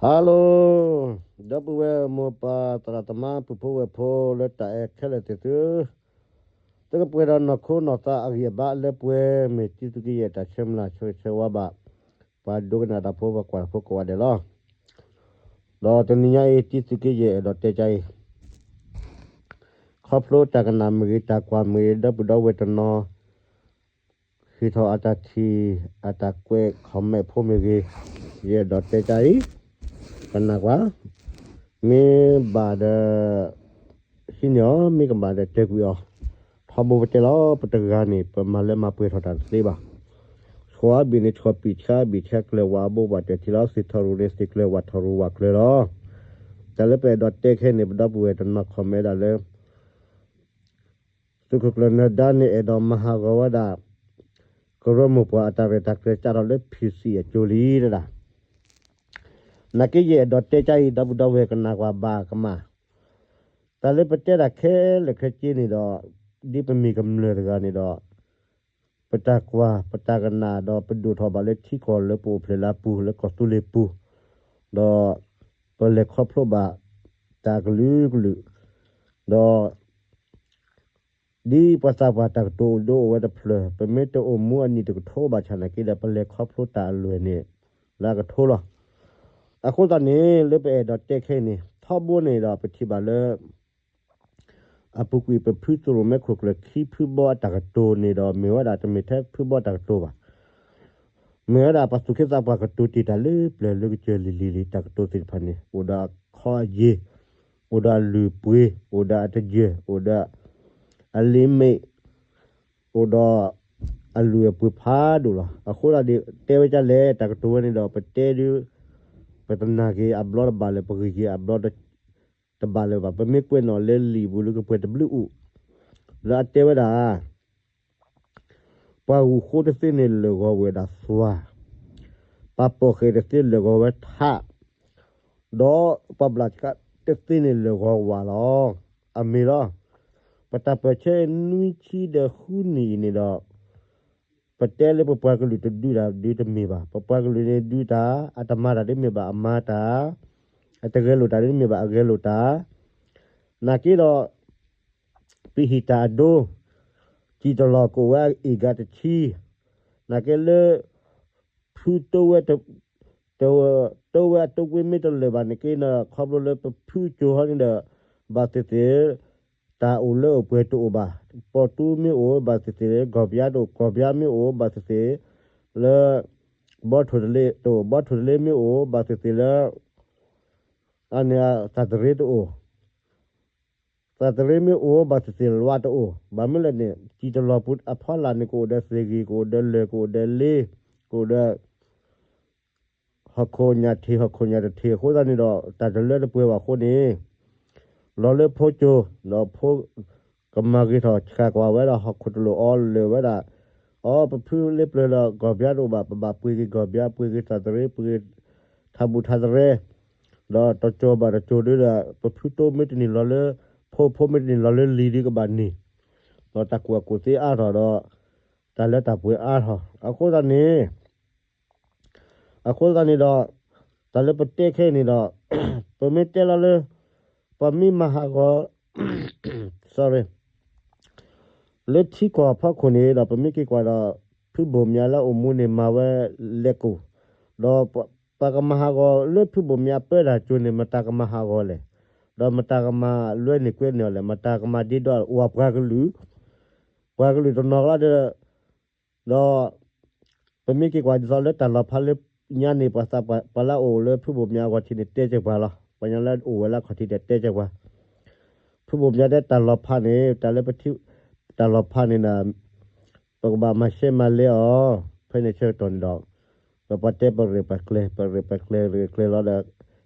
Hello, ဒီပုၢ်ဝဲၢ်မိၢ်ပၢ်သရၣ်သမါ ပုၢ်ဖိဝဲၢ်ဖိလၢတၢ်အဲၣ်ခဲလၢာ်သ့ၣ်သု, တကပှဲၤဒီးနီၢ်ခိနီၢ်သးအဂံၢ်အဘါလၢပှဲၤမ့ၢ်တံသုးက့ယဲၢ်တၢ်ဆၢမုၢ်လၢ်ဆၢဂ့ၤဆၢဝါဘၣ် ပှၤဒိကနၣ်တၢ်ဖိပှၤကွၢ်တၢ်ဖိကိးဂၤဒဲးလီၤ. ဒီးတနံၤညါအံၤ တံသုးက့ယဲၢ်အဲၣ်ဒိးတဲကါအံၤ ခီဖျိတၢ်ကနၣ်မ့ၢ်ဂ့ၤ တၢ်ကွၢ်မ့ၢ်ဂ့ၤ ဒီပုၢ်ဒီဝဲၢ်တနီၤ ဟ့ၣ်ထီၣ်အတၢ်ထံၣ် အတၢ်ကွဲး comment ဖိမ့ၢ်ဂ့ၤ, ယအဲၣ်ဒိးတဲကါအံၤ ကနၣ်ကွၢ်, မ့ၢ်ဘၣ်ဒီး ဟံးန့ၢ်အီၤ, မ့ၢ်ကဘၣ်ဒီးတဲကွံာ်အီၤ, ထီဘိပတဲလီၤ ပတဂၤန့ၣ် ပမၤလၢမၤပှဲၤထီၣ်တၢ်တသ့ဘၣ်. ဆှီအဘ့ၣ်န့ၣ် ဆှီပံာ်ဆှါဘ့ၣ် ဆှီကျၢၤဝးဘိဘၣ်တဲာ်ထံလီၤ, သ့ၣ်ထီၣ်ရူၤန့ၣ် သ့ၣ်ကျၢၤဝးထီၣ်ရူၤဝးကျၢၤလီၤ. တၢ်လၢပအဲၣ်ဒိးတဲခဲအံၤန့ၣ် ပဒီပုၢ်ဝဲၢ်တနီၤ comment ဒၣ်လၢ သုးခိၣ်ကျၢၢ်နၢၤဒါန့ၣ် အဲၣ်ဒိးမၤဟးဂီၤဝဲဒၣ် ကရၢမိၢ်ပှၢ်အတၢ်ရဲၣ်တၢ်ကျဲၤ စးထီၣ်လၢ PC အစိၤလံတဒၣ်. နာ်က့ယအဲၣ်ဒိးတဲကါအံၤ ဒီပုၢ်ဒီဝဲၢ်ကနၣ်ကွၢ်ဘၣ်ကမၣ်, တၢ်လၢပတဲတၢ်ခဲလၢာ်ခဲဆ့န့ၣ်ဒီး ဒ်ပမ့ၢ်ကမျၢၢ်တဂၤန့ၣ်ဒီး ပတၢ်ကွၢ် ပတၢ်ကနၣ်ဒီး ပဒိၣ်ထီၣ်ဘၣ်လၢထံကီၢ်လၢပအိၣ်ဖျဲၣ်လၢအပူၤ လၢကီၢ်သူလ့ၤပူၤ, ဒီးပလဲၤခီဖျိဘၣ်တၢ်ကလုာ်ကလုာ်, ဒီး ဒ်ပှၤသးပှၢ်တၢ်ကတိၤအိၣ်ဒိအိၣ်ဝဲတဖျၢၣ် ပမ့ၢ်တအိၣ်မူအနံၣ်တကထိဘၣ်ဆၣ်နာ်က့ဒီး ပလဲၤခီဖျိတၢ်အလွဲၢ်န့ၣ် လၢအကထိလီၤ. အဃိသတးန့ၣ် လၢပအဲၣ်ဒိးတဲခဲအံၤန့ၣ် ထီဘိန့ၣ်ဒီး ပထံၣ်ဘၣ်လၢ အပူၤကွံာ်ပဖုသရိာ်မဲခိၣ်ကျၢၢ်ခံဖုဘီအတၢ်ကတိၤန့ၣ်ဒီး မ့ၢ်ဝဲဒၣ်တမ့ၢ်ထဲဖုဘီတၢ်ကတိၤဘၣ်. မ့ၢ်ဝဲဒၣ်ပှၤသူၣ်က့သးပှၢ်ကတိၤတ့ၢ်တၢ်လၢပျၢၤလၢကစၢၢ်လံၤလံၤလံၤ တၢ်ကတိၤသ့ၣ်တဖၣ်န့ၣ် အိၣ်ဒီးအခီအယ့ၢ်, အိၣ်ဒီးအလုၢ်အပှ့ၤ, အိၣ်ဒီးအတယၢၢ်, အိၣ်ဒီးအ limit, အိၣ်ဒီးအလုၢ်အပှ့ၤဖးဒိၣ်လီၤ. အဃိသတးန့ၣ် တဲဝဲဒ်လဲၣ် တၢ်ကတိၤဝဲန့ၣ်ဒီး ပတဲဒုး ပတနာ်က့ၤအဘျီတဘၣ်လၢၤ ပဂံၢ်က့ၤအဘျီတဘၣ်လၢၤဘၣ်. ပမ့ၢ်ကွဲးနီၣ်လၢလံာ်ပူၤလၢကပှဲၤတဘျုးအိၣ် လၢအတဲဝဲဒၣ် ပှၤဂုၢ်ဃိတသ့န့ၣ် လၢာ်ဂီၤဝဲဒၣ်သွါ, ပှၤပိာ်ဃဲၤတသ့ လၢာ်ဂီၤဝဲထး, ဒီးပှၤဘျးဆှးတသ့န့ၣ် လၢာ်ဂီၤဝးလီၤ. အမ့ၢ်လီၤ. ပတၢ်ပၢၢ်ဆၢနွံဆံဒီးဃုနံၣ်အံၤန့ၣ်ဒီး ပတဲလၢပပှၤကလုာ်တဒုးတၢ်ဒုးတမ့ၢ်ဘၣ်. ပပှၤကလုာ်န့ၣ်ဒုးတၢ် အတမၤတၢ်ဒ်မ့ၢ်ဘၣ် အမၤတၢ်, အတဂဲၤလိာ်တၢ်ဒ်မ့ၢ်ဘၣ် အဂဲၤလိာ်တၢ်, နာ်က့ဒီး ပဟံၣ်တၢ်အဒိ စံၣ်တလီၢ်ကအိၣ်ဝဲအ့ၣ်ဂၤတဆံ, နာ်က့လၢ ဖုတိဝဲ တ တိဝဲအတိကွ့မ့ၢ်တလၢာ်ဘၣ်န့ၣ်က့ ခီဖျိလၢပဖုစိၤဟီန့ၣ်ဒီး ဘၣ်သ့ၣ်သ့ၣ် တၢ်အိၣ်လၢအိၣ်ပှဲၤတအိၣ်ဘၣ်. ပီၣ်တူမ့ၢ်အိၣ် ဘၣ်သ့ၣ်သ့ၣ်လၢ ကီၢ်ပယါတအိၣ်, ကီၢ်ပယါမ့ၢ်အိၣ် ဘၣ်သ့ၣ်သ့ၣ်လၢ ဘီထိၣ်တလ့တအိၣ်, ဘီထိၣ်တလ့မ့ၢ်အိၣ် ဘၣ်သ့ၣ်သ့ၣ်လၢ အန့ၣ် သးတရ့တအိၣ်, သးတရ့မ့ၢ်အိၣ် ဘၣ်သ့ၣ်သ့ၣ်လွးတအိၣ်. ဘၣ်မနုၤလဲၣ်န့ၣ် စံၣ်တလီၢ်ပူၤအဖီလာ်န့ၣ် ကအိၣ်ဒီးသ့ၣ်ဂ့ၤ ကအိၣ်ဒီးလၢၢ် ကအိၣ်ဒီးလ့ ကအိၣ်ဒီး ဟီၣ်ခိၣ်ညၣ်ထံး ဟီၣ်ခိၣ်ညၣ်တထံးအဃိသတးန့ၣ်ဒီး တၢ်တလၢတပှဲၤဘၣ်အဃိန့ၣ် လီၤလၢဖိကၠိ ဒီးဖိကမၤဂ့ၤထီၣ်ဆှၣ်ကွၢ်ဝဲဒၣ် ဟီၣ်ခိၣ်တလိာ်အီၤလၢာ်ဝဲဒၣ်, အီ ပဖုလ့ပျၢၤဒီး ကီၢ်ပယါတအိၣ်ဘၣ် ပဘၣ်ပှ့ၤက့ၤကီၢ်ပယါ ပှ့ၤက့ၤသးတရ့ ပှ့ၤက့ၤထးဘူၣ်ထးတရ့, ဒီးတစိၤဘၣ်တစိၤဒုဒီး ပဖုတိမ့ၢ်တန့ၢ်လီၤလၢ ဖိ ဖိမ့ၢ်တန့ၢ်လီၤလၢလံၤဒုကဘၣ်န့ၢ်, ဒီးတၢ်ကူၣ်ဘၣ်ကူၣ်သ့အါထီၣ်ဒီး တၢ်လၢတၢ်ပှဲၤအါထီၣ် အဃိသတးန့ၣ် အဃိသတးန့ၣ်ဒီး တၢ်လၢပတဲခဲအံၤန့ၣ်ဒီး ပမ့ၢ်တဲလီၤလၢ ပှၤမ့ၢ်မၤဟးဂီၤ sorry လၢထံကီၢ်အဖီခိၣ်န့ၣ်ဒီး ပမ့ၢ်က့ၤကွၢ်ဒီး ဖုဘိၣ်မၠးလၢအအိၣ်မူန့ၣ် မၤဝဲလဲၤကိၣ်, ဒီးပှၤကမၤဟးဂီၤလၢဖုဘိၣ်မၠးပၢတၢ်ကၠိန့ၣ် မတၤကမၤဟးဂီၤလဲၣ်, ဒီးမတၤကမၤလွဲန့ၢ်ကွဲန့ၢ်အီၤလဲၣ်, မတၤကမၤဒ့ဒီအီၤလဲၣ်, အိၣ်ပှၤကလုာ်, ပှၤကလုာ်တနီၤကျါဒီး ဒီး ပမ့ၢ်က့ၤကွၢ်ဒ်သိးလၢတၢ်လီၤဖးလၢညါန့ၣ် ပှၤသးပှၢ် ပှၤလၢအအိၣ်လၢဖုဘိၣ်မၠးအဂီၢ်ထံးန့ၣ် တဲကၢၤပှၤလီၤ. ပှၤကညီလၢအအိၣ်ဝဲလၢအခီၣ်ထံးဒီးတဲကၢၤပှၤ, ဖုဘိၣ်မၠးတဲတၢ်လီၤဖးန့ၣ် တၢ်လၢပထံၣ် တၢ်လီၤဖးန့ၣ်ဒီး ပကဘၣ်မၤရှဲမၤလဲအီၤ, ဖဲန့ၣ်ဆၢကတီၢ်န့ၣ်ဒီး ပပှၤတဲပရ့ၣ်ပကျဲၤ ပရ့ၣ်ပကျဲၤ ရ့ၣ်ကျဲၤလီၤ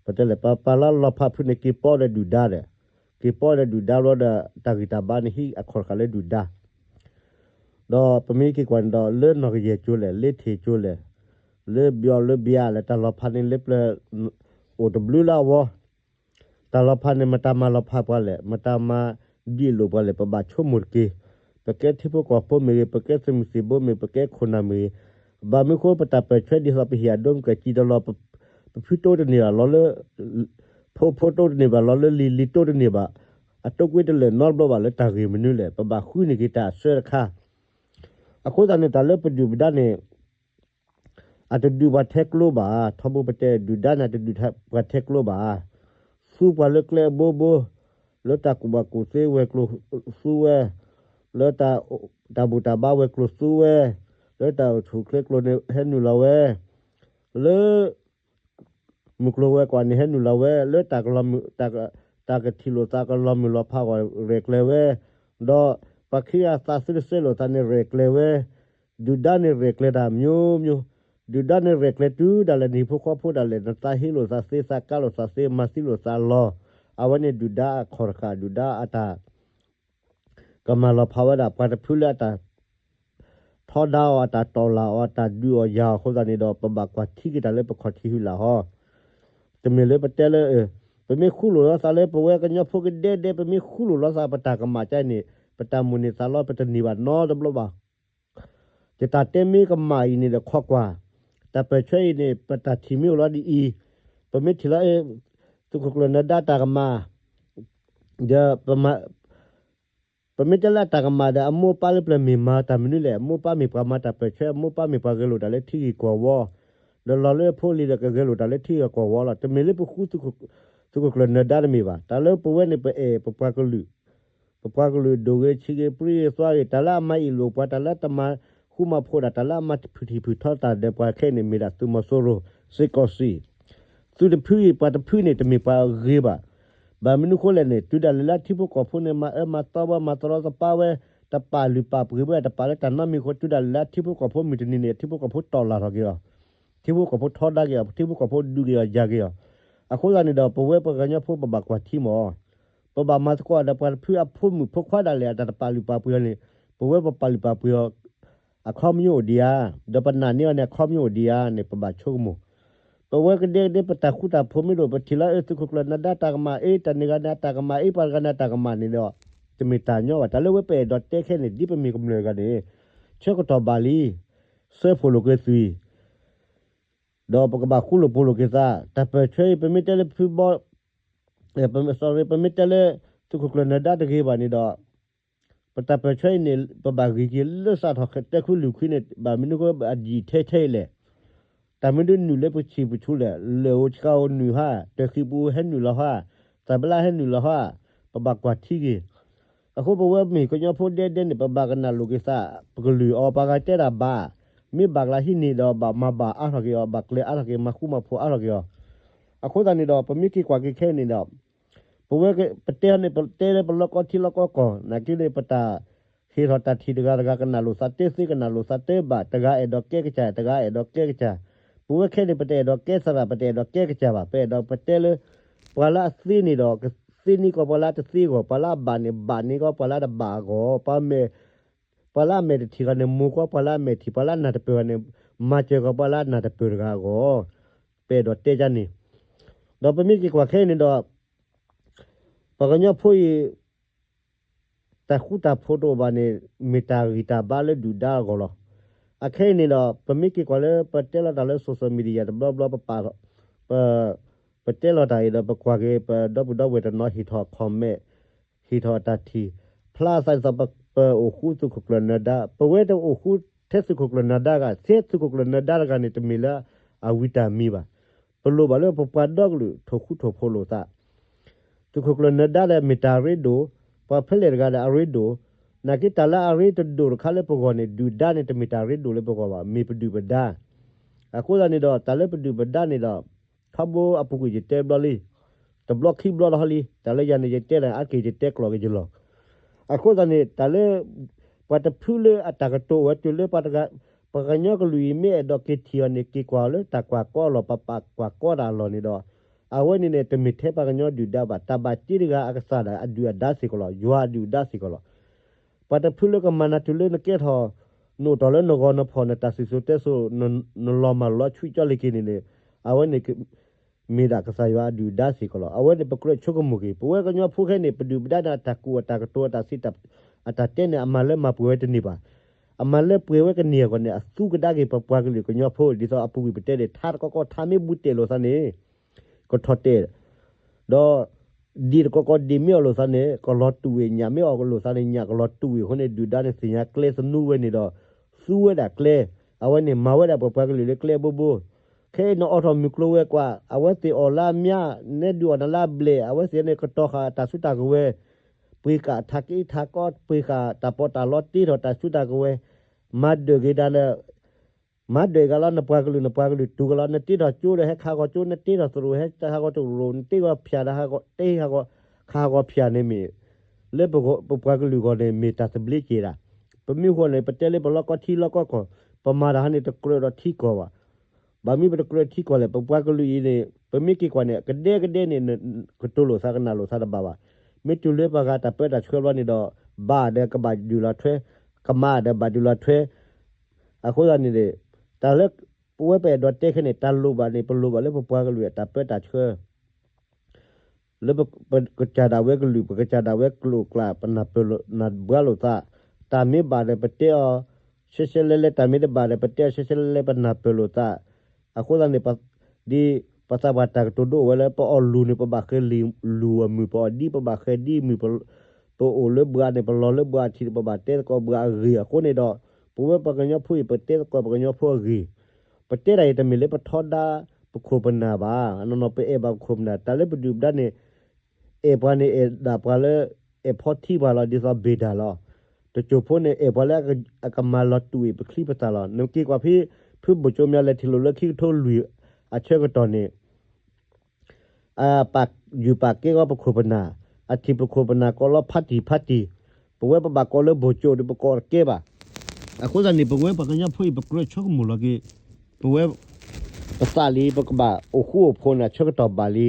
ဒီး ပတဲလဲၣ် ပှၤလၢလီၤဖးဖုန့ၣ် က့ၤပီဒီးဒုၣ်ဒါဒီး က့ၤပီဒီးဒုၣ်ဒါဘျီဒီး တၢ်ဂံၢ်တၢ်ဘါန့ၣ်ဟံးအခီၣ်တဃာ်လၢဒုၣ်ဒါ ဒီးပမ့ၢ်က့ၤကွၢ်န့ၣ်ဒီး လၢနီၢ်ကယဲၢ်ကၠိလဲၣ် လၢထံးကၠိလဲၣ် လၢဘျီလၢဘျါလဲၣ် တၢ်လီၤဖးန့ၣ်လၢပျၢၤ အိၣ်တဘျုးလၢအဝီ တၢ်လီၤဖးန့ၣ် မတၤမၤလီၤဖးပှၤလဲၣ် မတၤမၤဒံးလိာ်ပှၤလဲၣ် ပဘၣ်ဆိကမိၣ်တက့ၢ်. ပကဲထံဖိကီၢ်ဖိမ့ၢ်ဂ့ၤ ပကဲသုးမုၢ်သံၣ်ဘိမ့ၢ်ဂ့ၤ ပကဲခိၣ်နၢ်မ့ၢ်ဂ့ၤ ဘၣ်မနုၤဃိ ပတၢ်ပၢၢ်ဆၢဒ်သိးပဟ့ၣ်အဒိမ့ၢ်ကစံၣ်တလီၤ ပဖုတိၢ်တန့ၢ်ဘၣ်လီၤလၢ, ဖိဖိတိၢ်တန့ၢ်ဘၣ်လီၤလၢလံၤ လံၤတိၢ်တန့ၢ်ဘၣ်, အတိၢ်ကွံတလၢာ်နီတဘျီဘၣ်လၢတၢ်ဂ့ၢ်မနုၤလဲၣ်, ပဘၣ်ဃုန့ၢ်က့ၤတၢ်အဆၢတခါ. အဃိသတးန့ၣ် တၢ်လၢပဒုၣ်ပဒါန့ၣ် အတဒုးပှၤထဲကျိဘၣ်, ထီဘိပတဲဒုၣ်ဒါန့ၣ် အတဒုးပှၤထဲကျိဘၣ်. သူပှၤလၢကျဲအဘိဘိ, လၢတၢ်ကူၣ်ဘၣ်ကူၣ်သ့ဝဲၤကျိၤသူဝဲ, လၢတၢ်ဘူၣ်တၢ်ဘါဝဲၤကျိၤသူဝဲ, လၢတၢ်အိၣ်ဆူၣ်အိၣ်ချ့ကျိၤန့ၣ်ဟဲနုာ်လီၤဝဲ, လၢ မုၢ်ကျိၤဝဲၤကွာ်န့ၣ်ဟဲနုာ်လီၤဝဲ, လၢတၢ်ကလီၤမုၢ်, တၢ်ကထံၣ်လိာ်သးကလီၤမုၢ်လီၤဖးအဂီၢ်ရဲၣ်ကျဲၤဝဲ, ဒီးပှၤခံဂၤသးသ့တစဲးလိာ်သးန့ၣ် ရဲၣ်ကျဲၤဝဲ, ဒုၣ်ဒါန့ၣ်ရဲၣ်ကျဲၤတၢ်မျိုးမျိုး, ဒုၣ်ဒါန့ၣ်ရဲၣ်ကျဲၤတုၤဒၣ်လဲာ်နဟံၣ်ဖိဃီဖိဒၣ်လဲာ် နသးဟ့လိာ်သးသ့ သးကါလိာ်သးသ့ မၤသံလိာ်သးလီၤ. အဝဲန့ၣ်ဒုၣ်ဒါအခီၣ်တဃာ် ဒုၣ်ဒါအတၢ် ကမၤလီၤဖးဝဲဒၣ်ပှၤတဖုလၢအတၢ် ထီဒါအီၤ အတၢ်တီၢ်လၢ်အီၤ အတၢ်ဒုးအီၤယၤအီၤအဃိသတးန့ၣ်ဒီး ပဘၣ်ကွၢ်ထံက့ၤတၢ်လၢပခီၣ်ထံးဟံၣ်လာ်ဟီ. တမ့ၢ်လၢပတဲလၢ, ပမ့ၢ်ဃူလိာ်လီၤသးလၢပဝဲကညီဖိကဒဲဒဲ ပမ့ၢ်ဃူလိာ်လီၤသးပတၢ်ကမၣ်ကါအံၤန့ၣ် ပတၢ်မိၣ်န့ၢ်သးလီ ပတန့ၢ်ဘၣ်နီတဘျီဘၣ်. ယတၢ်တဲမ့ၢ်ကမၣ်အံၤန့ၣ်ဒီး ခိးကွၢ်, တၢ်ပၢၢ်ဆၢအံၤန့ၣ် ပတၢ်ထံၣ်မ့ၢ်အိၣ်လီၤဒ်အံၤ, ပမ့ၢ်ထံၣ်လီၤ သုးခိၣ်ကျၢၢ်နၢၤဒါတၢ်ကမၣ် ဒီး ပမ့ၢ်တဲလၢအတၢ်ကမၣ်ဒီး အမိၢ်ပၢ်လၢပျၢၤမ့ၢ်မၤတၢ်မနုၤလဲၣ်, အမိၢ်ပၢ်မ့ၢ်ပှၤမၤတၢ်ပၢၢ်ဆၢ, အမိၢ်ပၢ်မ့ၢ်ပှၤဂဲၤလိာ်တၢ်လၢထံဂ့ၢ်ကီၢ်ဝီ, ဒီးလီၤလၢအဖိအလံၤဒီးကဂဲၤလိာ်တၢ်လၢထံဂ့ၢ်ကီၢ်ဝီလီၤ. တမ့ၢ်လၢပဃူ သုးခိၣ်ကျၢၢ်နၢၤဒါတမ့ၢ်ဘၣ်. တၢ်လၢပဝဲန့ၣ် ပအဲၣ်ပပှၤကလုာ်, ပပှၤကလုာ်ဒိၣ်ဂ့ၤဆံးဂ့ၤ ပြံဂ့ၤသွါဂ့ၤ, တၢ်လၢအမၤအ့ၣ်လိာ်ပှၤ တၢ်လၢတမၤဃူမၤဖိးဒၣ် တၢ်လၢအမၤဖုၣ်ထံၣ်ဖုၣ်ထီတၢ်ဒီးပှၤခဲအံၤန့ၣ် မ့ၢ်ဒၣ်သုးမီၤစိရိၤ စ့ၢ်ကီးစံး သုးတဖုအံၤ ပှၤတဖုန့ၣ် တမ့ၢ်ပှၤအဂ့ၤဘၣ်. ဘၣ်မနုၤအဃိလဲၣ်န့ၣ် တုၤဒၣ်လဲာ်လၢအထံဖိကီၢ်ဖိန့ၣ် မၤအၢမၤသီဝဲ မၤတရီတပါဝဲ, တပာ်လုၢ်ပာ်ပှ့ၤဝဲ တပာ်လၢတၢ်နီတမံၤအဃိ တုၤဒၣ်လဲာ်လၢအထံဖိကီၢ်ဖိမုၢ်တနံၤန့ၣ် အထံဖိကီၢ်ဖိတီၢ်လၢ်ထီၣ်က့ၤအီၤ, ထံဖိကီၢ်ဖိထီဒါက့ၤအီၤ, ထံဖိကီၢ်ဖိဒုးက့ၤအီၤယၤက့ၤအီၤ. အဃိသတးန့ၣ်ဒီး ပဝဲပှၤကညီဖိပဘၣ်ကွၢ်ထံမး ပဘၣ်မၤသကိးဒီးပှၤတဖုအဖိမုၣ်ဖိခွါဒၣ်လဲာ် အတၢ်တပာ်လုၢ်ပာ်ပှ့ၤအီၤန့ၣ် ပဝဲပပာ်လုၢ်ပာ်ပှ့ၤအီၤ အခီပညီအိၣ်ဒံးဧါ, ဒီးပနာ်န့ၢ်အီၤန့ၣ် အခီပညီအိၣ်ဒံးဧါန့ၣ် ပဘၣ်ဆိကမိၣ်. ပဝဲကဒဲကဒဲ ပတၢ်ဃူတၢ်ဖိးမ့ၢ်ဒိၣ် ပထံၣ်လၢအသုးခိၣ်ကျၢၢ်နၢၤဒါတၢ်ကမၣ်အ့ တၢ်န့ၣ်ဂၤန့ၣ်အတၢ်ကမၣ်အ့ ပှၤတဂၤန့ၣ်အတၢ်ကမၣ်န့ၣ်ဒီး တမ့ၢ်တၢ်ညီဘၣ်. တၢ်လၢဝဲပအဲၣ်ဒိးတဲခဲန့ၣ် ဒ်ပမ့ၢ်ကမျၢၢ်တဂၤန့ၣ် ဆၢကတီၢ်ဘၣ်လံ စၢဖှိၣ်လိာ်က့ၤသွံၣ် ဒီးပကဘၣ်ဃူလိာ်ဖိးလိာ်က့ၤသး တၢ်ပၢၢ်ဆၢအံၤ ပမ့ၢ်တဲလၢဖုဘီ sorry ပမ့ၢ်တဲလၢ သုးခိၣ်ကျၢၢ်နၢၤဒါတဂ့ၤဘၣ်န့ၣ်ဒီး ပတၢ်ပၢၢ်ဆၢအံၤန့ၣ် ပဘၣ်ဂ့ၤက့ၤလၢစးထီၣ်တဲခွံလုာ်ခွံန့ၣ် ဘၣ်မနုၤအဃိအဒံၣ်ထဲထဲအံၤလဲၣ်. တၢ်မနုၤနုာ်လၢပဆံၣ်ပဆူလဲၣ်, လၢၢ်ဧိၤဆှီဧိၤနုာ်ဟါ, တၢ်ဃံပူၤဟဲနုာ်လီၤဟါ, သးပလၢဟဲနုာ်လီၤဟါ, ပဘၣ်ကွၢ်ထံက့ၤ အဃိပဝဲမ့ၢ်ကညီဖိဒဲဒဲန့ၣ် ပဘၣ်ကနၣ်လိာ်က့ၤသး ပကလုၢ်အီၤ ပှၤဂၤတဲတၢ်ဘၣ်, မ့ၢ်ဘၣ်ကျါဟံးန့ၢ်ဒီးဘၣ်မၤဘၣ်အါထီၣ်က့ၤအီၤ, ဘၣ်ကျဲၤအါထီၣ်က့ၤ မၤဃူမၤဖိးအါထီၣ်က့ၤအီၤ. အဃိသတးန့ၣ်ဒီး ပမ့ၢ်က့ၤကွၢ်က့ၤခဲအံၤန့ၣ်ဒီး ပဝဲပတဲန့ၣ် ပတဲလၢပလီၢ်ကီထံလီၢ်ကီကီၢ် နာ်က့န့ၣ် ပတၢ်ဟ့ၣ်ထီၣ်တၢ်ထံၣ်တဂၤတဂၤ ကနၣ်လိာ်သးတသ့ ကနၣ်လိာ်သးတဘၣ်, တဂၤအဲၣ်ဒိးကဲကစၢ် တဂၤအဲၣ်ဒိးကဲကစၢ်. ပဝဲခဲန့ၣ် ပတအဲၣ်ဒိးကဲသရၣ် ပတအဲၣ်ဒိးကဲကစၢ်ဘၣ်, ပအဲၣ်ဒိးပတဲလၢ ပှၤလၢအသ့န့ၣ်ဒီး ကသ့န့ၢ်ကီးပှၤလၢအသ့အဂီၢ်, ပှၤလၢအဘၣ်န့ၣ် ဘၣ်န့ၢ်ကီးပှၤလၢအတဘၣ်အဂီၢ်, ပှၤမဲာ် ပှၤလၢအမဲာ်တထံၣ်ဂၤန့ၣ် မိၢ်ကီးပှၤလၢအမဲာ်ထံၣ်, ပှၤလၢအနၢ်တပၢၢ်ဂၤန့ၣ် မၤစၢၤကီးပှၤလၢအနၢ်တပၢၢ်တဂၤအဂီၢ်, ပအဲၣ်ဒိးတဲကန့ၣ်. ဒီးပမ့ၢ်က့ၤကွၢ်ခဲအံၤန့ၣ်ဒီး ပှၤကညီဖိအံၤ တၢ်ဃူတၢ်ဖိးတအိၣ်ဘၣ်န့ၣ် မ့ၢ်တၢ်ဂံၢ်တၢ်ဘါလၢဒုၣ်ဒါအဂီၢ်လီၤ. အခဲအံၤန့ၣ်ဒီး ပမ့ၢ်က့ၤကွၢ်လၢပတဲလီၤတၢ်လၢ social media တဘျီဘျီ ပပာ် ပ ပတဲလီၤတၢ်အံၤဒီး ပကွၢ်က့ၤ ပဒီပုၢ်ဒီဝဲၢ်တနီၤဟ့ၣ်ထီၣ် comment ဟ့ၣ်ထီၣ်အတၢ်ထံၣ် ဖျါအသးဒ်သိး ပအိၣ်ဃူသုးခိၣ်ကျၢၢ်နၢၤဒါ, ပဝဲတအိၣ်ဃူထဲသုးခိၣ်ကျၢၢ်နၢၤဒါတဂၤ, ထဲသုးခိၣ်ကျၢၢ်နၢၤဒါတဂၤန့ၣ် တမ့ၢ်လၢအဝံတၢ်မံၤဘၣ်. ပလိၣ်ဘၣ်လၢပပှၤဒီကလုာ်ထိၣ်ဃူထိၣ်ဖိးလိာ်သး သုးခိၣ်ကျၢၢ်နၢၤဒါဒီးမ့ၢ်တၢ်အရ့ဒိၣ်, ပှၤဖဲလဲၣ်တဂၤဒီးအရ့ဒိၣ်, နာ်က့တၢ်လၢအရ့တဒိၣ်တခါလၢပဂီၢ်န့ၣ် ဒုၣ်ဒါန့ၣ် တမ့ၢ်တၢ်ရ့ဒိၣ်လၢပဂီၢ်ဘၣ်, မ့ၢ်ပဒုၣ်ပဒါ. အဃိသတးန့ၣ်ဒီး တၢ်လၢပဒုၣ်ပဒါန့ၣ်ဒီး ထီဘိအပူၤကွံာ်ယတဲဘျီလံ, တဘျီခံဘျီလီၤဟီလံ, တၢ်လၢယၤန့ၣ် ယတဲတၢ်အါတက့ၢ် ယတဲကျိာ်က့ၤယလီၢ်. အဃိသတးန့ၣ် တၢ်လၢ ပှၤတဖုလၢအတၢ်ကတိၤဝဲတုၤလၢပှၤတဂၤ, ပှၤကညီကလုာ်အံၤမ့ၢ်အဲၣ်ဒိးက့ၤထံၣ်အီၤန့ၣ် က့ၤကွၢ်အီၤလၢတၢ်ကွၢ်ကီအလီၢ်, ပပာ်ကွၢ်ကီတၢ်အလီၢ်န့ၣ်ဒီး အဝဲန့ၣ်န့ၣ် တမ့ၢ်ထဲပှၤကညီဒုၣ်ဒါဘၣ်, တၢ်ဘၣ်တ့တဂၤအကစၢ်ဒၣ်အဒုၣ်အဒါစ့ၢ်ကီးလီၤ, ယွၤအဒုၣ်အဒါစ့ၢ်ကီးလီၤ. ပှၤတဖုလၢကမၤနၤတုၤလၢနကဲထီၣ် နအိၣ်တ့ၢ်လၢနဂီၤနဖီၣ် နတၢ်စံၣ်စိၤတဲစိၤ နလီၤမၢ်လီၤဆူၣ်ကၠီလ့ၤက့ၤန့ၣ်န့ၣ် အဝဲန့ၣ် မ့ၢ်ဒၣ်ကစၢ်ယွၤအဒုၣ်အဒါစ့ၢ်ကီးလီၤ. အဝဲန့ၣ်ပကြၢးဆိကမိၣ်က့ၤ ပဝဲကညီဖိခဲအံၤန့ၣ် ပဒုၣ်ပဒါန့ၣ် အတၢ်ကူၣ်အတၢ်ကတိၤအတၢ်စံး အတၢ်တဲန့ၣ် အမၤလၢမၤပှဲၤဝဲတန့ၢ်ဘၣ်. အမၤလၢပှဲၤဝဲကန့ၢ်အဂီၢ်န့ၣ် အသူကဒါက့ၤပပှၤကလုာ်ကညီဖိ ဒ်သိးအပူၤကွံာ်ပတဲဒၣ် ထါတကီကီထါမ့ၢ်ဘူးတဲာ်လိာ်သးန့ၣ် ကထီၣ်တဲာ် ဒီး ဒ့ၣ်တကီကီဒ့ၣ်မ့ၢ်အီၣ်လိာ်သးန့ၣ် ကလီၤတူာ်ဝံၤ ညၣ်မ့ၢ်အီၣ်လိာ်သးန့ၣ် ညၣ်ကလီၤတူာ်ဝံၤအဃိန့ၣ် ဒုၣ်ဒါန့ၣ်သ့ၣ်ညါကျဲသနူဝဲန့ၣ်ဒီး သူဝဲဒၣ်ကျဲ အဝဲန့ၣ်မၤဝဲဒၣ်ပပှၤကလုာ်လၢကျဲဘိဘိ ခဲအံၤနအီၣ်ထီၣ်မုၢ်ကျိၤဝဲၤကွာ် အဝဲသ့ၣ်အီၣ်လၢအမျါ နဲဒုးအီၣ်နၤလၢအဘျဲၣ် အဝဲသ့ၣ်န့ၣ်ကတီၤဃာ်တၢ်စုတၢ်ကဝဲၤ ပှ့ၤဃာ်ထးက့ထးကီ ပှ့ၤဃာ်တၢ်ပီးတၢ်လီတ့ထီၣ်တၢ်စုတၢ်ကဝဲၤ မၤဒၢးက့ၤဒၣ်လၢ မၤဒၢးက့ၤလီၤနပှၤကလုာ် နပှၤကလုာ်တူၢ်ကလီၤ နတ့ထီၣ်ကၠိဒီးဟဲခးဂီၤကၠိ နတ့ထီၣ်သရိာ်ဟဲခးဂီၤသရိာ် နတ့ဂီၤဖၠၣ်ဒီးဟးဂီၤတ့ဟးဂီၤ ခးဂီၤဖၠၣ်န့ၣ်မ့ၢ် လၢပပှၤကလုာ်ဂီၢ်န့ၣ် မ့ၢ်တၢ်သဘျ့က့ၤဒၣ် ပမ့ၢ်ဃိန့ၣ် ပတဲလၢပလီၢ်ကီၢ်ထံလီၢ်ကီၢ်ကီၢ် ပမၤတၢ်ဟါန့ၣ်တကြၢးဒီးထံကီၢ်ဘၣ် ဘၣ်မနုၤပတကြၢးထံကီၢ်လဲၣ် ပပှၤကလုာ်အံၤန့ၣ် ပမ့ၢ်က့ၤကွၢ်န့ၣ် ကဒဲကဒဲန့ၣ် ကတိၤလိာ်သးကနၣ်လိာ်သးတဘၣ်ဘၣ်. မ့ၢ်တုၤလၢပှၤဂၤတၢ်ပၢတၢ်ဆှၢဘျီန့ၣ်ဒီး ဘၣ်ဒီးကဘၣ်ဒုးလီၤထွဲ, ကမၣ်ဒီးဘၣ်ဒုးလီၤထွဲ. အဃိသတးန့ၣ် တၢ်လၢပဝဲပအဲၣ်ဒိးတဲခဲန့ၣ် တၢ်လိၣ်ဘၣ်န့ၣ် ပလိၣ်ဘၣ်လၢပပှၤကလုာ်အတၢ်ပၢတၢ်ဆှၢ လၢပကစၢ်ဒၣ်ဝဲကလုာ် ပကစၢ်ဒၣ်ဝဲကျိာ်ကျါ ပနၢ်ပၢၢ်လိာ်နၢ်ဘှါလိာ်သး, တၢ်မ့ၢ်ဘၣ်ဒီးပတဲအီၤ ရှဲရှဲလဲလဲ တၢ်မ့ၢ်တဘၣ်ဒီးပတဲအီၤ ရှဲရှဲလဲလဲ ပနၢ်ပၢၢ်လိာ်သး. အဃိသတးန့ၣ် ဒ်ပသးပှၢ်တၢ်ကတိၤဒိအိၣ်ဝဲလၢ ပအီၣ်လူၤန့ၣ် ပဘၣ်ဃဲၤလူၤအမုၢ် ပအီၣ်ဒံၣ် ပဘၣ်ဃဲၤဒံၣ်အမုၢ်, ပအိၣ်လၢဘှါန့ၣ် ပလီၤလၢဘှါထံးန့ၣ် ပဘၣ်တဲသကိးဘှါအဂ့ၢ်အဃိန့ၣ်ဒီး ပဝဲပှၤကညီဖိအံၤ ပတဲသကိးပှၤကညီဖိအဂ့ၢ်, ပတဲတၢ်အံၤတမ့ၢ်လၢပထီဒါပခိၣ်ပနၢ်ဘၣ်. အနီၢ်နီၢ်ပအဲၣ်ဘၣ်ပခိၣ်ပနၢ် တၢ်လၢပဒုၣ်ပဒါန့ၣ် အဲၣ်ပှၤန့ၣ် အဲၣ်ဒၣ်ပှၤလၢ အဲၣ်ဖီထံပှၤလီၤ ဒ်သိးဘ့ၣ်ဒၣ်လီၤ. တစိၢ်ဖိန့ၣ် အဲၣ်ပှၤလၢအကမၤလီၤတူာ်အံၤပချံပသၣ်လီၤ. နက့ၤကွၢ်ဖဲ ဖုဘိၣ်ကၠိမၠါလဲၤထံၣ်လိာ်လၢခံကထိလွံၢ် အဆၢကတီၢ်န့ၣ် အပာ်ယုၢ်ပာ်ကဲဂီၤပခိၣ်ပနၢ်, အထံၣ်ပခိၣ်ပနၢ်ကိးလီၤဖးတံၢ်ဖးတံၢ်, ပဝဲပဘၣ်ကိးလၢဘိၣ်ကၠိဒီးပကိးတကဲဘၣ်. အဃိသတးန့ၣ် ပဝဲပှၤကညီဖိအံၤ ပကြၢးဆိကမိၣ်လီၤက့ၤ ပဝဲ ပသးလံ ပကဘၣ်အိၣ်ဃူအိၣ်ဖိးန့ၣ် အဆၢကတီၢ်ဘၣ်လံ.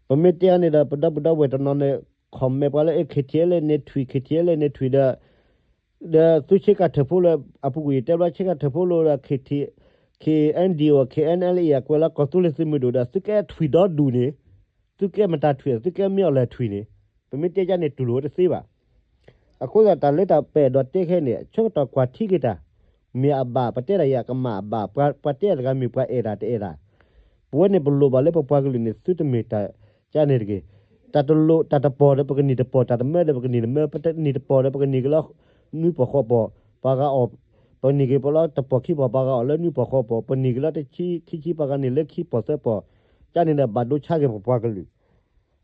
ပမ့ၢ်တဲအီၤန့ၣ်ဒီး ပဒီပုၢ်ဒီဝဲၢ်တနီၤန့ၣ် comment ပှၤလၢ KTLA န့ၣ်ထွံၣ် KTLA န့ၣ်ထွံၣ်ဒီး ဒီးသုဆ့ကၤထၢၣ်ဖိလၢ အပူၤကွံာ်ယတဲဘျီ ဆ့ကၤထၢၣ်ဖိလၢ K T, K N D O K N L A အကွဲးလၢကီၢ်သူလ့ၤသုးမုၢ်ဒိၣ်ဒီး သုကဲထွံၣ်ဒီဒူၣ်န့ၣ်, သုကဲမတၤထွံၣ် သုကဲမ့ၢ်အီၤလဲၣ်ထွံၣ်န့ၣ်, ပမ့ၢ်တဲဒ်န့ၣ်တူၢ်လိာ်ဝဲတသ့ဘၣ်. အဃိသတးတၢ်လၢတၢ်ပအဲၣ်ဒိးတဲခဲန့ၣ် ဆၢကတီၢ်ကွၢ်ထံက့ၤတၢ်, မ့ၢ်အဘၣ် ပတဲဒၣ်ယၤကမၣ်အဘၣ်, ပှၤတဲတဂၤမ့ၢ်ပှၤအဲၣ်တၢ်တအဲၣ်တၢ်, ပဝဲန့ၣ်ပလိၣ်ဘၣ်လၢပပှၤကလုာ်န့ၣ် သုတမ့ၢ်တၢ်ကန့ၣ်တဂ့ၤ. တၢ်တလိၣ် တၢ်တပီၢ်ဒီးပကန့ၢ်တပီၢ်, တၢ်တမၢဒီးပကန့ၢ်တမၢ, ပတန့ၢ်တပီၢ်ဒီးပကန့ၢ်က့ၤလၢ နွံပီၢ်ဃိးပီၢ်, ပှၤဂၤအီၣ်, ပန့ၢ်က့ၤပလီၤတပီၢ်ခံပီၢ် ပှၤဂၤအီၣ်လၢနွံပီၢ်ဃိးပီၢ်, ပန့ၢ်က့ၤလၢတဆံခံဆံ ပှၤဂၤန့ၢ်လၢခံပီၢ်သၢပီၢ်, ကန့ၣ်ဒီးဘၣ်ဒိဆါက့ၤပပှၤကလုာ်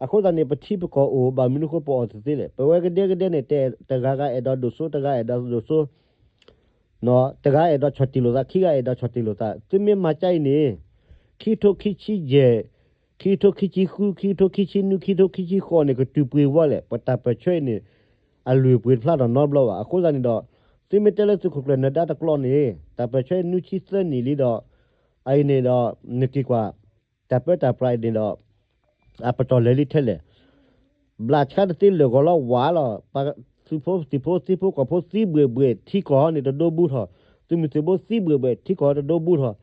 အဃိသတးန့ၣ် ပထံပကီၢ်အိၣ် ဘၣ်မနုၤဃိပအီၣ်တသ့လဲၣ်. ပဝဲကဒဲကဒဲန့ၣ် တဂၤဂၤအဲၣ်ဒိးဒိၣ်စိ တဂၤအဲၣ်ဒိးဒိၣ်စိ, တဂၤအဲၣ်ဒိးဆီၣ်တံၢ်လိာ်သး ခံဂၤအဲၣ်ဒိးဆီၣ်တံၢ်လိာ်သး, သုမ့ၢ်မၤကါအံၤန့ၣ် ခံကထိခံဆံယဲၢ်, ခံကထိခံဆံဃု, ခံကထိခံဆံနွံ, ခံကထိခံဆံဃိးန့ၣ် ကတုၤပှ့ၤဝဲလဲၣ်. ပတၢ်ပၢၢ်ဆၢအံၤန့ၣ် အလုၢ်အပှ့ၤတဖျါထီၣ်နီတဘျီဘၣ်. အဃိသတးန့ၣ်ဒီး သုမ့ၢ်တဲလၢသုးခိၣ်ကျၢၢ်နၢၤဒါတကျိးန့ၣ် တၢ်ပၢၢ်ဆၢနွံဆံသၢနံၣ်လံဒီး အအံၤန့ၣ်ဒီး နက့ၤကွၢ် တၢ်ပၢတၢ်ပြးအံၤန့ၣ်ဒီး အပတီၢ်လဲၤလံထဲလဲၣ်. ဘျးဆါတသ့လၢာ်ဂီၤလီၤဝးလီၤ. ပှၤသုးဖိသံၣ်ဖိသံဖိကီၢ်ဖိသံဘှဲၣ်ဘှဲၣ် ထံကီၢ်ဟီန့ၣ်တဒိဘူးထီၣ်, သုးမုၢ်သံၣ်ဘိသံဘှဲၣ်ဘှဲၣ် ထံကီၢ်ဟီတဒိဘူးထီၣ်,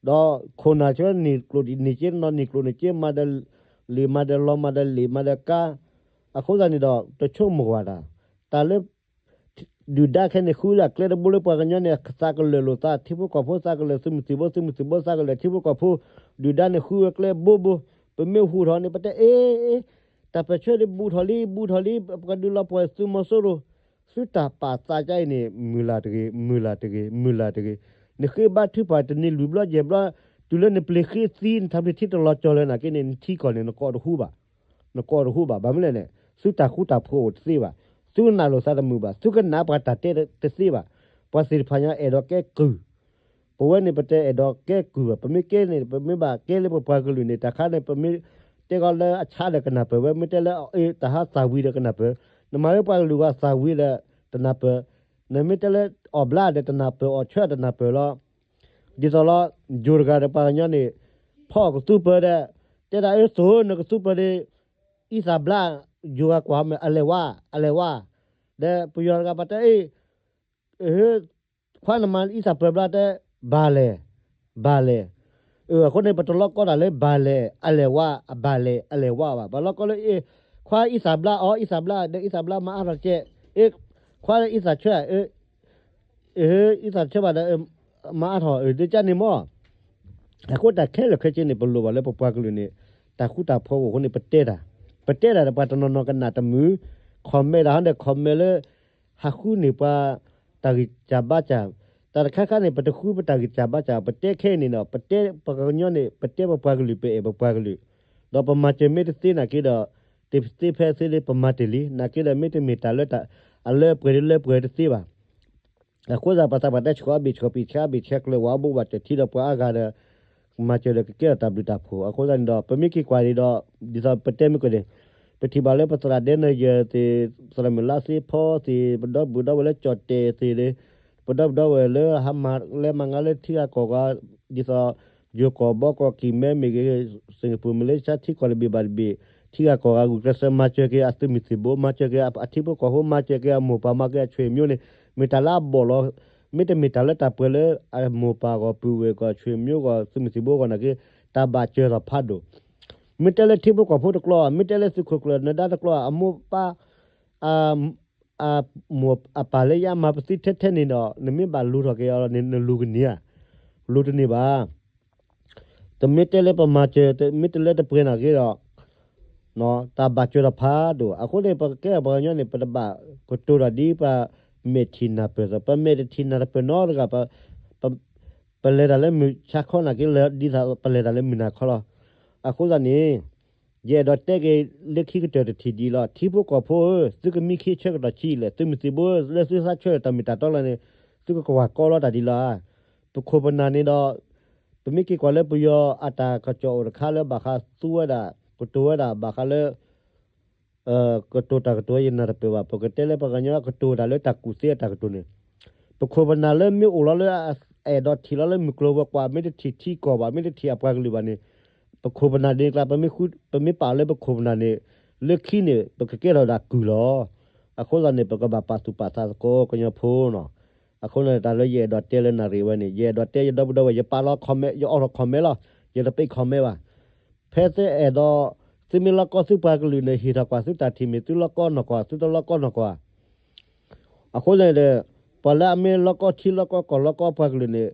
ဒီးခိၣ်နၢ်ဆၢန့ၣ်ကျိၣ်န့ၢ်က့တနီၤ န့ၢ်ကျိၣ်န့ၢ်က့ မၤဒီးလံာ်မၤဒီးလီ မၤဒီးလံာ်မၤဒီးကါ, အဃိသတးန့ၣ်ဒီး တဆိကမိၣ်ဘၣ်တၢ်, တၢ်လၢ ဒုၣ်ဒါခဲန့ၣ် ဃုဒၣ်ကျဲတဘိလၢပှၤကညီန့ၣ် သးကလၢာ်လိာ်သး ထံဖိကီၢ်ဖိသးကလၢာ် သုးမုၢ်သံၣ်ဘိ သုးမုၢ်သံၣ်ဘိသးကလၢာ် ထံဖိကီၢ်ဖိ, ဒုၣ်ဒါန့ၣ်ဃုဝဲကျဲဘိဘိ, ပမ့ၢ်ဟူးထီၣ်န့ၣ် ပတဲအ့, တၢ်ပၢၢ်ဆၢဒ်ဘူးထီၣ်လံ ဘူးထီၣ်လံ ပကဒုးလီၤပှီၢ်သုးမီၤစိရိၤ, သုတၢ်ပာ်သးကါအံၤန့ၣ် မုၢ်လၢ်တဂ့ၤ မုၢ်လၢ်တဂ့ၤ မုၢ်လၢ်တဂ့ၤ, နဃ့ဘါထုကဖၣ်တနံၤလွံၢ်ဘျီယဲၢ်ဘျီ, တုၤလၢနပျ့ၤဃ့သံ နထးပျ့ၤထံတလီၤကၠီၤလၢနၤက့န့ၣ် နထံကီၢ်န့ၣ် နကိးတဟူဘၣ် နကိးတဟူဘၣ်. ဘၣ်မနုၤလဲၣ်န့ၣ် သုတၢ်ဃူတၢ်ဖိးအိၣ်တသ့ဘၣ်, သုကနၣ်လိာ်သးတမုာ်ဘၣ်, သုကနၣ်ပှၤတၢ်တဲတသ့ဘၣ်. ပှၤသ့ၣ်တဖၣ်ညါအဲၣ်ဒိးကဲကုၢ်, ပဝဲန့ၣ်ပတအဲၣ်ဒိးကဲကုၢ်ဘၣ်, ပမ့ၢ်ကဲန့ၣ် ပမ့ၢ်ဘၣ်ကဲလၢပပှၤကလုာ်န့ၣ် တၢ်ခါန့ၣ် ပမ့ၢ်တဲကီးလၢအဆါဒီးကနၢ်ပၢၢ်ဝဲ, မ့ၢ်တဲလၢတၢ်ဟးသၣ်ဝံၤဒီးကနၢ်ပၢၢ်, နမၤလၢပှၤကလုာ်ဂီၢ်သၣ်ဝံၤဒီးတနၢ်ပၢၢ်, နမ့ၢ်တဲလၢအီၣ်ဘျါဒီးတနၢ်ပၢၢ် အီၣ်ဆၢတနၢ်ပၢၢ်လီၤ. ဒ်သိးလီၤ, ယိၤတဂၤဒီးပှၤကညီန့ၣ် ဖီၣ်အီၣ်ကသူပၢၤဒီး တဲဒၣ်အၢ သိၣ်ဧၢ နကသူပၢၤဒီး အံသၣ်ဘျါ, ယိၤဂၤကွၢ်မ့ၢ် အလဲၤဝါ, အလဲၤဝါ, ဒီးပယီၤတဂၤပတဲအ့ၣ်, ခွါနမၤအံသၣ်ပၢၤဘျါတဲ, ဘၣ်လဲၣ်, ဘၣ်လဲၣ်, အဃိန့ၣ် ပတလီၤကီတၢ်လၢဘၣ်လဲၣ်, အလဲၤဝါ, ဘၣ်လဲၣ်, အလဲၤဝါဘၣ်, ပလီၤကီလၢအ့ၣ်, ခွါအံသၣ်ဘျါအီၤ, အံသၣ်ဘျါဒီးအံသၣ်ဘျါမၤအါထီၣ်ကဲ, အ့ၣ်, ခွါအံသၣ်ဆၢ, အ့ အံသးတဆၢဘၣ်ဒီး မၤအါထီၣ် အ့ ဒ်ကန့ၣ်မ့ၢ် အဃိတၢ်ခဲလၢာ်ခဲဆ့န့ၣ် ပလိၣ်ဘၣ်လၢပပှၤကလုာ်န့ၣ် တၢ်ဃူတၢ်ဖိးအိၣ်အဃိန့ၣ် ပတဲတၢ်, ပတဲတၢ်ဒီးပှၤတနီၤနီၤကနၣ်တမုာ်, ခီၣ်မဲာ်တၢ်ဟီဒီး ခီၣ်မဲာ်လၢ ဟးဃုန့ၢ်ပှၤ တၢ်ဂံၢ်စၢ်ဘါစၢ်, တၢ်တခါခါန့ၣ် ပတဃုပတၢ်ဂံၢ်စၢ်ဘါစၢ် ပတဲခဲအံၤန့ၣ်ဒီး ပတဲပှၤကညီန့ၣ် ပတဲပပှၤကလုာ် ပအဲၣ်ပပှၤကလုာ်, ဒီးပမၤစၢၤမ့ၢ်တသ့နာ်က့ဒီး တသ့ဖဲသ့လၢပမၤတ့ၢ်လံ, နာ်က့ဒီးမ့ၢ်တမ့ၢ်တၢ်လၢ အလၢပှဲၤဒ်လၢပှဲၤတသ့ဘၣ်. အဃိသတး ပှၤသးပှၢ်တဲဆှီအဘ့ၣ်ဆှီပံၤ ဆှီအဘ့ၣ်ဆှီကျၢၤ ဝဲဘိးဘၣ်စၢၤထံဒီးပှၤအါဂၤဒီး မၤစၢၤဒီးကကဲထီၣ်တၢ်ဘျုးတၢ်ဖှိၣ်. အဃိသတးန့ၣ်ဒီး ပမ့ၢ်က့ၤကွၢ်န့ၣ်ဒီး ဒ်သိးပတဲမ့ၢ်ကန့ၣ် ပထံၣ်ဘၣ်လၢပသရၣ်ဒဲနယၢၤသ့ၣ် သရၣ်မုၣ်လါသ့ဖီသ့ၣ် ပဒီပုၢ်ဒီဝဲၢ်လၢကၠီၣ်တဲာ်သ့ၣ်န့ၣ် ပဒီပုၢ်ဒီဝဲၢ်လၢဟးမၤလဲၤမၤငါလၢထံဂၤကီၢ်ဂၤ ဒ်သိး ယိၤကီၢ်ဘီကီၢ်ကံၢ်မဲမ့ၢ်ဂ့ၤ စ့ၣ်ကပူၤ မလ့ၡါ ထံကီၢ်တဘ့ၣ်ဘၣ်တဘ့ၣ် ထံဂၤကီၢ်ဂၤ ဂုာ်ကျဲးစၢးမၤစၢၤက့ၤအသုးမုၢ်သံၣ်ဘိ မၤစၢၤက့ၤအထံဖိကီၢ်ဖိ မၤစၢၤက့ၤအမိၢ်ပၢ် မၤက့ၤအဆွေမျိုးန့ၣ် မ့ၢ်တၢ်လၢအဘီၣ်လီၤ. မ့တမ့ၢ်တၢ်လၢတၢ်ပှဲၤလၢအမိၢ်ပၢ်အဂီၢ် ပုၢ်ဝဲၢ်အဂီၢ် ဆွေမျိုးအဂီၢ် သုးမုၢ်သံၣ်ဘိအဂီၢ်နာ်က့ တၢ်ဘၣ်စၢၤထီၣ်ဖးဒိၣ်. မ့ၢ်တဲလၢထံဖိကီၢ်ဖိတကျိၤ မ့ၢ်တဲလၢသုးခိၣ်ကျၢၢ် နဒါတကျိၤ အမိၢ်ပၢ် မိၢ်အပၢ်လၢယါမၤပသံထဲထဲန့ၣ်ဒီး နမ့ၢ်ဘၣ်လူၤထီၣ်က့ၤအီၤန့ၣ် နလူၤကန့ၢ်ဧါ. လူၤတန့ၢ်ဘၣ်. တမ့ၢ်တဲလၢပမၤစၢၤ မ့ၢ်တလၢတပှဲၤနာ်က့ဒီး တၢ်ဘၣ်စၢၤထီၣ်ဖးဒိၣ်. အဃိန့ၣ် ပကဲပှၤကညီန့ၣ် ပတဘၣ်ကတိၤတၢ်ဒ်ပှၤမဲာ်ထံၣ်နၢ်ပၢၢ်သိး ပမဲာ်တထံၣ်နၢ်တပၢၢ်နီတဂၤ ပလဲၤတၢ်လၢမုၢ်ဆါခီနာ်က့ ဒ်သိးပလဲၤတၢ်လၢမုၢ်နၤခီလီၤ. အဃိသတးန့ၣ် ယအဲၣ်ဒိးတဲက့ၤလၢခံကတၢၢ်တထံၣ်ဒ်လီၤ. ထံဖိကီၢ်ဖိဧၢ, သုကမံခ့ဆၢကတီၢ်ဆံးလဲၣ်, သုးမုၢ်သံၣ်ဘိလၢသုသးဆၢတၢ်မ့ၢ်တၢ်တီလၢန့ၣ် သုကကွၢ်ကီလီၤတၢ်ဒ်လီၤ. ပခိၣ်ပနၢ်န့ၣ်ဒီး ပမ့ၢ်က့ၤကွၢ်လၢပယီၤအတၢ်ကစီၣ်အိၣ်တခါလၢဘၣ်ဃးသူဝဲဒၣ် ကတိၤဝဲဒၣ်ဘၣ်ဃးလၢ ကတိၤတၢ်ကတိၤယနၢ်တပၢၢ်ဘၣ်. ပကတဲလၢပှၤကညီကတိၤတၢ်လၢတၢ်ကူၣ်သ့အတၢ်ကတိၤန့ၣ် ပခိၣ်ပနၢ်လၢမ့ၢ်အိၣ်လီၤလၢ အဲၣ်ဒိးထံၣ်လီၤလၢမုၢ်ကျိၤဝဲၤကွာ် မ့ၢ်တထံၣ်ထံကီၢ်ဘၣ် မ့ၢ်တထံၣ်အပှၤကလုာ်ဘၣ်န့ၣ် ပခိၣ်ပနၢ်န့ၣ်ကျါ ပမ့ၢ်ပာ်လၢပခိၣ်ပနၢ်န့ၣ် လၢခံန့ၣ် ပကကဲထီၣ်ဒၣ်ကုၢ်လီၤ. အဃိသတးန့ၣ် ပကဘၣ်ပာ်သူၣ်ပာ်သးသကိးကညီဖိနီၤ. အဃိန့ၣ် တၢ်လၢယအဲၣ်ဒိးတဲလၢနၣ်ရံၣ်ဝဲန့ၣ် ယအဲၣ်ဒိးတဲယဒီပုၢ်ဒီဝဲၢ် ယပာ်လီၤ comment ယအီထီၣ် comment လီၤ. ယတပိတ် comment ဘၣ်. ဖဲသုအဲၣ်ဒိး သုမ့ၢ်လီၤကီသုပှၤကလုာ်န့ၣ် ဟ့ၣ်ထီၣ်ကွၢ်သုတၢ်ထံၣ်မ့ၢ်သုလီၤကီနီၢ်ကီၢ် သုတလီၤကီနီၢ်ကီၢ်ဧါ. အဃိန့ၣ်ဒီး ပှၤလၢအမ့ၢ်လီၤကီထံလီၤကီကီၢ်လီၤကီပှၤကလုာ်န့ၣ်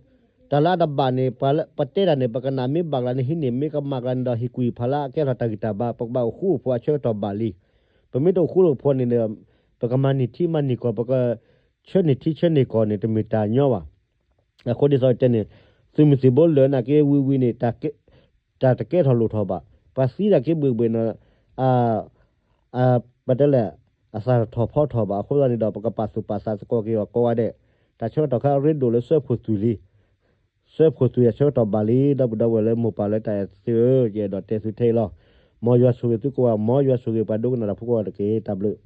တၢ်လၢအတဘၣ်န့ၣ် ပှၤတဲတၢ်န့ၣ် ပကနၣ်မ့ၢ်ဘၣ်ကျါန့ၣ် ဟံးန့ၢ် မ့ၢ်ကမၣ်ကျါန့ၣ်ဒီး ဟ့ၣ်ကူၣ်ဟ့ၣ်ဖးလၢအကဲထီၣ်တၢ်ဂံၢ်တၢ်ဘါ ပကဘၣ်အိၣ်ဃူအိၣ်ဖိးအဆၢကတီၢ်ဘၣ်လံ. ပမ့ၢ်တအိၣ်ဃူအိၣ်ဖိးန့ၣ်ဒီး ပကမၤန့ၢ်ထံမၤန့ၢ်ကီၢ် ပကဆၢန့ၢ်ထံဆၢန့ၢ်ကီၢ်န့ၣ် တမ့ၢ်တၢ်ညီဘၣ်. အဃိဒ်သိးတဲန့ၣ် သုးမုၢ်သံၣ်ဘိလၢာ်နာ်က့ဝံၤဝံၤန့ၣ် တၢ်တကဲထီၣ်လိၣ်ထီၣ်ဘၣ်. ပှၤသံတၢ်က့ဘှ့ၣ်ဘှ့ၣ်န့ၣ် ပတဲလဲၣ် အသၣ်ထီၣ်ဖီထီၣ်ဘၣ်. အဃိသတးန့ၣ်ဒီး ပကပာ်သူၣ်ပာ်သးသကိးက့ၤအီၤကိးဂၤဒဲး, တၢ်ဆၢကတီၢ်ခဲအံၤရ့ဒိၣ်လၢစၢဖှိၣ်သုးလံ. စၢဖှိၣ်သုးအဆၢကတီၢ်ဘၣ်လံ ဒီပုၢ်ဒီဝဲၢ်လၢမိၢ်ပၢ်လၢတၢ်အဲၣ်သုဧၢ, ယအဲၣ်ဒိးတဲသုထဲအံၤလီၤ. မ်ယွၤဆိၣ်ဂ့ၤသုကိးဂၤ, မ်ယွၤဆိၣ်ဂ့ၤပှၤဒိကနၣ်တၢ်ဖိကိးဂၤတက့ၢ်. တၢ်ဘျုး